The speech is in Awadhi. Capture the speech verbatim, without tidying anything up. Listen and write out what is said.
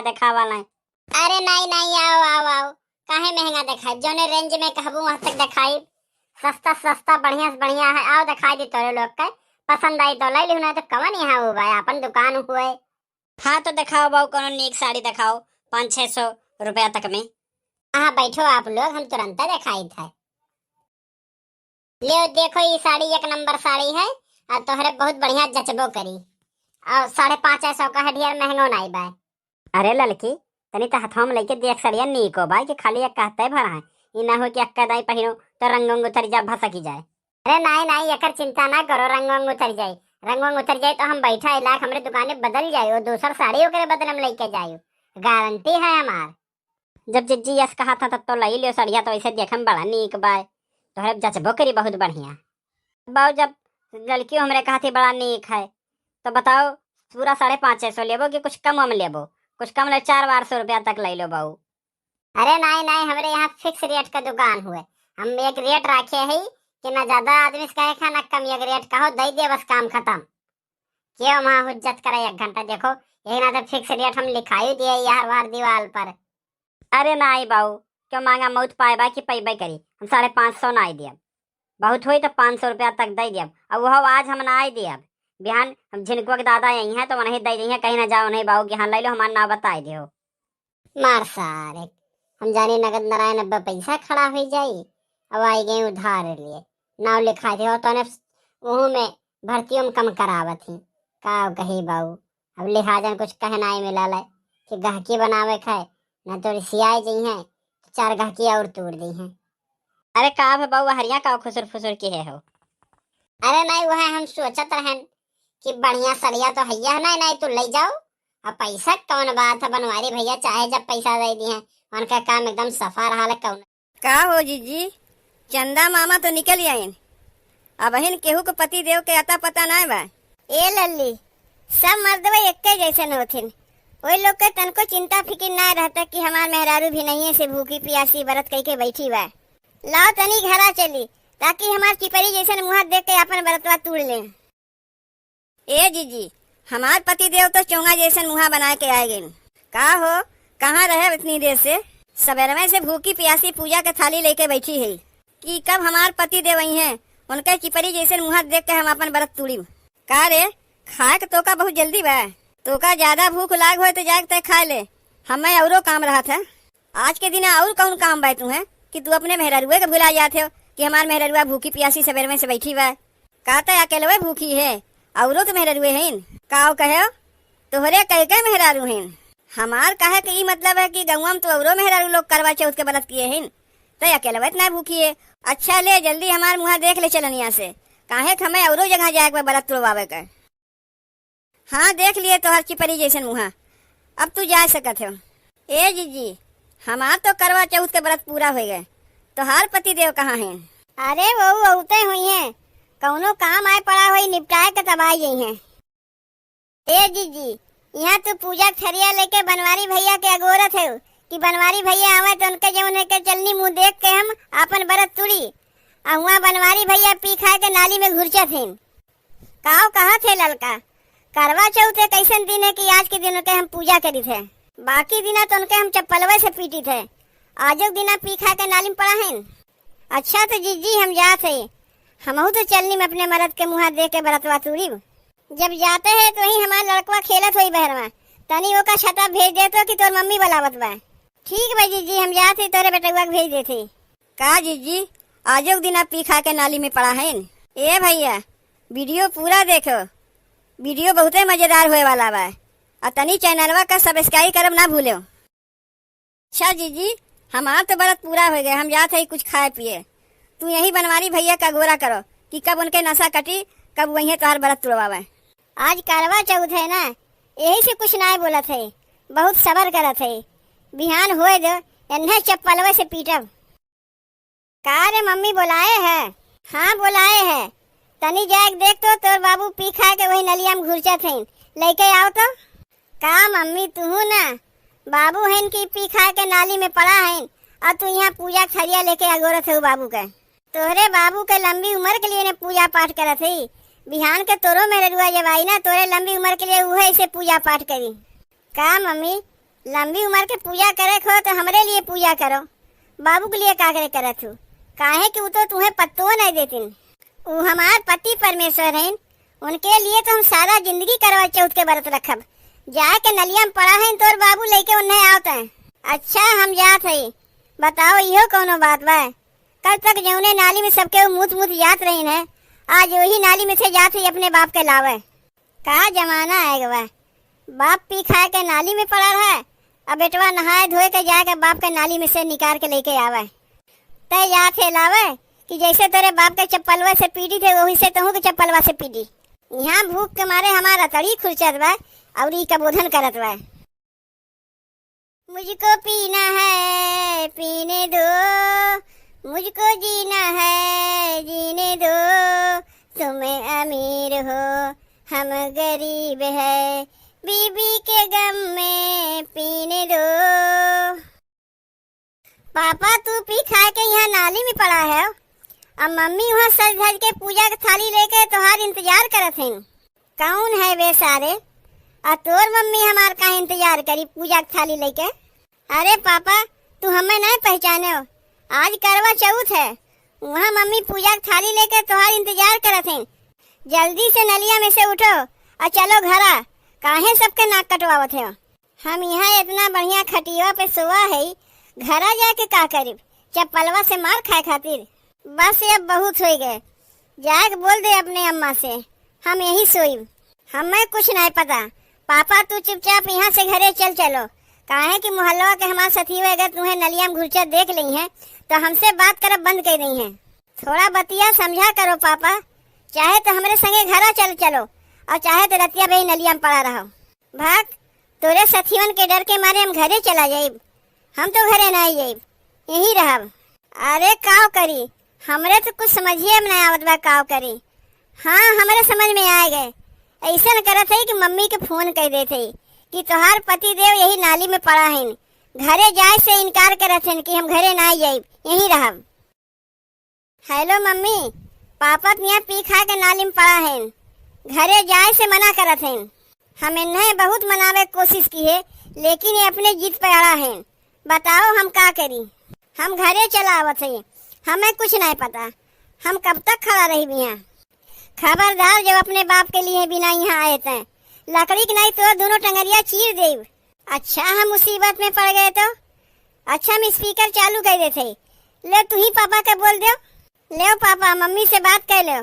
देखावा लाई। अरे नाई, नाई, आओ, आओ, आओ। काहे महंगा देखाई? जौने range में कहबू वहाँ तक देखाई। सस्ता से सस्ता, बढ़िया से बढ़िया है। आओ देखाई दी तोरे लोग के। पसंद आई तो लइ लिहू, नाई तो कवन यहाँ हुआ है, आपन दुकान हुए। हाँ तो देखाओ बाऊ, कौनो नीक साड़ी देखाओ, पाँच छः सौ रुपया तक में। हाँ बैठो आप लोग, हम तुरंत देखाई थे। ले देखो, ई साड़ी एक नंबर साड़ी है और तोहरे बहुत बढ़िया जचबो करी। और साढ़े पाँच सौ का है, ढेर महंगो नाई बा। अरे ललकी, तनी तो हथवा में लेके देख सड़िया, नीको बा कि खाली एक कहते भर है। ई ना हो कि अक्का दाई पहिनो तो रंग उंग उतर जा, भसकी जाए। अरे नाई नाई, एकर चिंता ना करो, रंग उंग उतर जाए। रंग उंग उतर जाए तो हम बैठा इलाक हमरे दुकाने बदल जाए, वो दूसर साड़ी ओकरे बदले में लेके जाए, गारंटी है हमार। जब जिज्जी यस कहा था तब तो लई लियो सड़िया, तो ऐसे देखे में बड़ा नीक बा, तोहरे जचबो करी बहुत बढ़िया। बाऊ जब लड़कियों हमरे कहा थी बड़ा नीक है, तो बताओ पूरा साढ़े पाँच सौ लेबो कि कुछ कम वम लेबो? कुछ कम ले, चार बार सौ रुपया तक ले लो बाऊ। अरे नाई नाई, हमरे यहाँ fix rate का दुकान हुए, हम एक rate रखे है कि ना ज्यादा आदमी से कहे खा ना कम, एक rate कहो दे दे, बस काम खत्म। क्यों वहाँ हुज्जत करे एक घंटा? देखो, एक ना तो fix rate हम लिखाई दिए यार बार दीवार पर। अरे नाई बाऊ, क्यों मांगा मौत पाए बा कि पैबे करी, हम साढ़े पाँच सौ नाई दियब, बहुत होई तो पाँच सौ रुपया तक दे दियब। अब वह आज हम नाई दियब, बिहान हम झिनकुआ के दादा यही हैं तो उन्हें दे दिए, कहीं ना जाओ नहीं बाऊ कि हाँ ले लो, हमार नाव बताए दियो। मार सारे, हम जाने नगद नारायण अब पैसा खड़ा हो जाई। अब आई गए उधार लिए, नाव लिखा दे हो तो उन्हें वहू में भर्तियों में कम करावत ही। का कही बाऊ, अब लिहाजन कुछ कहना ही मिला ले कि गहकी बनावे खाए, ना तो रिसियाए जइहें तो चार गहकी और तोड़ दी हैं। अरे का भे बाऊ, हरिया का खुसुर फुसुर के है हो? अरे नहीं, वह हम सोचत रहन कि बढ़िया सड़िया तो हैया है, नहीं नहीं तू ले जाओ, अब पैसा कौन बात है, बनवारी भैया चाहे जब पैसा दे दी हैं, उनका काम एकदम सफा रहा ले कौन। का हो जीजी, चंदा मामा तो निकल आइन, अबहिन केहू के पति देव के अता पता नाय बा। ए लल्ली, सब मर्दवे एक्के जैसन होथिन। ओई लोग के तनको चिंता फिकिर नाय रहता कि हमार मेहरारू भी नहिए से भूखी पियासी बरत कइके बैठी बा। लाओ तनी घरा चली, ताकि हमार चिपरी जैसन मुँह देख के आपन बरतवा तूड़ लें। ए जीजी, हमार पति देव तो चोंगा जैसन मुँहा बनाए के आए गइन। का हो, कहाँ रहे इतनी देर से? सबेरवे से भूखी पियासी पूजा के थाली लेके बैठी है कि कब हमार पति देव आई हैं, उनके चिपरी जैसन मुँहा देख के हम आपन बरत तूड़ी। का रे, खाए के तोका बहुत जल्दी बा? तोका ज्यादा भूख लाग होए तो जाए के तय खाए ले, हमें औरो काम रहत है। आज के दिन और कौन काम बा तुहे कि तू अपने मेहरारुए के भुला जात हो कि हमार मेहरारुआ भूखी पियासी सबेरवे से बैठी बा? का तय अकेलवे भूखी है, औरो तो मेहरारुए हईन? काव कहे, तोहरे कई कई मेहरारू हईन? हमार कहे के ई मतलब है कि गौवा में तो औरो मेहरारू लोग करवा चौथ के बरत किए हईन, तय अकेलवे इतना भूखी है। अच्छा ले, जल्दी हमार मुँहा देख ले चलनिया से, काहे कि हमें औरो जगह जाए के बा बरत तुड़वावे के। हाँ, देख लिए तोहार चिपरी जैसन मुँहा, अब तू जा सकत हो। ए जीजी, हमार तो करवा चौथ के बरत पूरा होइ गए, तोहार पति देव कहाँ हैं? अरे वो औते हुई हैं, कौनो काम आए पड़ा होई, निपटाए के तब आई गई हैं। ए जीजी, यहाँ तू पूजा के थरिया लेके बनवारी भैया के अगोरत है कि बनवारी भैया आवे तो उनके जौन है के चलनी मुँह देख के हम आपन बरत तुड़ी, आ हुआ बनवारी भैया पी खाए के नाली में घुरचत हैं। काव कहत है ललका, करवा चौथ एक ऐसन दिन है कि आज के दिन के हम पूजा करित है, बाकी दिना तो उनके हम चप्पलवे से पीटित है, आजो दिना पी खा के नाली में पड़ा हैं। अच्छा तो जीजी हम जात है, हमहू तो चलनी में अपने मरद के मुँहा देख के बरतवा तूड़ी। जब जाते है तो वही हमार लड़कवा खेलत होई बहरवा, तनी ओका छता भेज दे तो कि तोर मम्मी बुलावत बा। ठीक बा जीजी, हम जात है तोरे बेटवा के भेज देते। का जीजी, आजो के दिन आप पी खा के नाली में पड़ा हैं? ए भैया, वीडियो पूरा देखो, वीडियो बहुते मजेदार होए वाला बा। आ तनी चैनलवा का सब्सक्राइब करब ना भूलो। अच्छा जीजी, हमार तो बरत पूरा हो गया, हम जात है कुछ खाए पिए। तू यही बनवारी भैया का गोरा करो कि कब उनके नशा कटी, कब वही तोहार बरत तुड़वावे। आज करवा चौथ है ना, यही से कुछ ना बोलत है, बहुत सबर करत है। बिहान होए दो, एन्हे चप्पलवे से पीटब। का रे मम्मी, बोलाए है? हाँ, बोलाए है। तनी जाए के देख तो, तोर बाबू पी खा के वही नलिया में घुरचत हैं, लेके आओ तो। का मम्मी, तुहू ना? बाबू हैं कि पी खा के नाली में पड़ा हैं, और तू यहाँ पूजा के थरिया लेके अगोरत हो बाबू के। तोहरे बाबू के लंबी उम्र के लिए ने पूजा पाठ करत है। बिहान के तोरो मेहररुआ जब आई ना, तोरे लंबी उम्र के लिए उहे ऐसे पूजा पाठ करी। का मम्मी, लंबी उम्र के पूजा करे को हो तो हमरे लिए पूजा करो, बाबू के लिए का करे करत हो? काहे कि उ तो तुहें पत्तो नहीं देतिन। उ हमार पति परमेश्वर हैं, उनके लिए तो हम सारा जिंदगी करवा चौथ के व्रत रखब। जाए के नलिया में पड़ा है तोर बाबू, लेके उन्हें आवत हैं। अच्छा, हम जात है, बताओ इहो कौनो बात बा? कल तक जौने नाली में सबके मुत मुत जात रही है, आज वही नाली में से जात है अपने बाप के लावे। का जमाना आ गवा, बाप पी खाए के नाली में पड़ा रहा, अब बेटवा नहाए धोए के जाके बाप के नाली में से निकाल के लेके आवे। तय जात है लावे कि जैसे तेरे बाप के चप्पलवा से पीटी थे, वही से तहूँ के चप्पलवा से पीटी। यहाँ भूख के मारे हमारा तड़ी खुरचत बा और ई कबोधन करत बा। मुझको पीना है, पीने दो, मुझको जीना है, जीने दो, तुम अमीर हो, हम गरीब है, बीबी के गम में पीने दो। पापा, तू पी खाए के यहाँ नाली में पड़ा है, अब मम्मी वहाँ सज धज के पूजा के थाली लेके तोहार इंतजार करत हैं। कौन है बे सारे? आ तोर मम्मी हमार का इंतजार करी पूजा के थाली लेके? अरे पापा, तू हमें नहीं पहचाने हो? आज करवा चौथ है, वहाँ मम्मी पूजा के थाली लेके तोहार इंतजार करत हैं। जल्दी से नलिया में से उठो और चलो घरा, काहे सबके नाक कटवावत हो? हम यहाँ इतना बढ़िया खटिया पे सोवा है, घरा जाके का करीब? चप्पलवा से मार खाए खातिर? बस, अब बहुत हो गए, जाए के बोल दे अपने अम्मा से, हम यही सोइब। हमें कुछ नहीं पता। पापा, तू चुपचाप यहाँ से घरे चल चलो, काहे कि मोहल्ला के हमार सथी अगर तुम्हें नलिया में घुरचत देख ली हैं, तो हमसे बात करब बंद कर दी हैं। थोड़ा बतिया समझा करो पापा, चाहे तो हमरे संगे घरा चल चलो और चाहे तो रतिया भई नलिया में पड़ा रहो। भाग, तोरे सथियन के डर के मारे हम घरे चला जाइब। हम तो घरे नहीं जाइब, यहीं रहब। अरे काव करी, हमरे तो कुछ समझिए में नहीं आवत बा, काव करी। हाँ, हमरे समझ में आ गए। ऐसन करत है कि मम्मी के फोन कर देत है कि तोहार पति देव यही नाली में पड़ा है, घरे जाए से इनकार करत हैं कि हम घरे नहीं जाइब, यहीं रहब। हेलो मम्मी, पापा तो यहाँ पी खा के नाली में पड़ा हैं, घरे जाए से मना करत हैं। हम इन्हें बहुत मनावे के कोशिश की है, लेकिन ये अपने जिद पे अड़ा हैं। बताओ हम का करी? हम घरे चला आवत है, हमें कुछ नहीं पता, हम कब तक खड़ा रही यहाँ? खबरदार, जब अपने बाप के लिए बिना यहाँ आए तय लकड़ी के नहीं तो दोनों टंगरिया चीर देब। अच्छा, हम मुसीबत में पड़ गए तो? अच्छा, हम स्पीकर चालू कर देते। ले, तू ही पापा के बोल दो। ले पापा, मम्मी से बात कर लो।